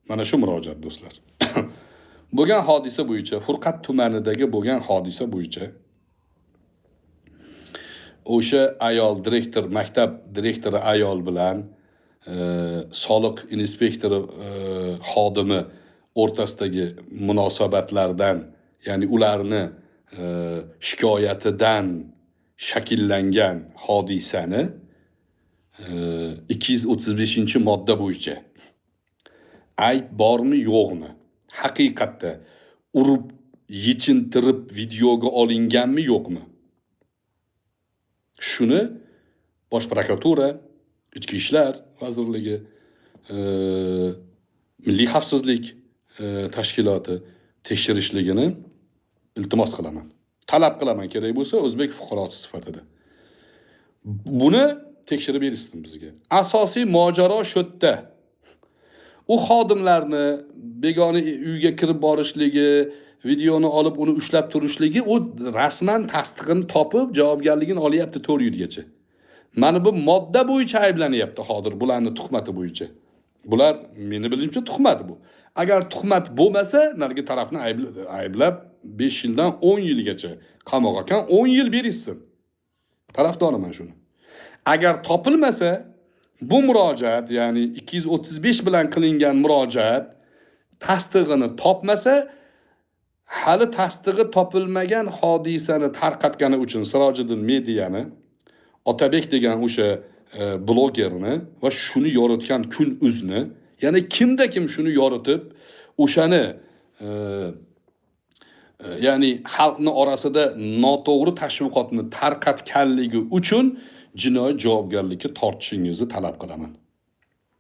Mana shu murojaat, do'stlar. Bo'lgan hodisa bo'yicha, Furqat tumanidagi bo'lgan hodisa bo'yicha o'sha ayol direktor, maktab direktori ayol bilan soliq inspektori xodimi o'rtasidagi munosabatlardan, ya'ni ularni shikoyatidan shakllangan hodisani 235-modda bo'yicha ayb bormi, yo'qmi, haqiqatda urib yechintirib videoga olinganmi, yo'qmi, shuni Bosh prokuratura, Ichki ishlar vazirligi, Milliy xavfsizlik tashkiloti tekshirishligini iltimos qilaman, talab qilaman, kerak bo'lsa, o'zbek fuqarosi sifatida buni tekshirib berishsin bizga. Asosiy mojaro shu yerda. U xodimlarni begona uyga kirib borishligi, videoni olib, uni ushlab turishligi, u rasman tasdig'ini topib, javobgarligini olyapti 4 yilgacha. Mana bu modda bo'yicha ayblanyapti hozir bularni tuhmati bo'yicha. Bular, meni bilishimcha, tuhmat bu. Agar tuhmat bo'lmasa, narigi tarafni ayblab 5 yildan 10 yilgacha qamoq ekan, 10 yil berishsin, tarafdoriman shuni. Agar topilmasa, bu murojaat, ya'ni 235 bilan qilingan murojaat tasdig'ini topmasa, hali tasdig'i topilmagan hodisani tarqatgani uchun Sirojiddin Mediani, Otabek degan o'sha blogerni va shuni yoritgan Kun Uzni, yana kimda kim shuni yoritib, o'shani ya'ni xalqni orasida noto'g'ri tashviqotni tarqatganligi uchun jinoiy javobgarlikka tortishingizni talab qilaman.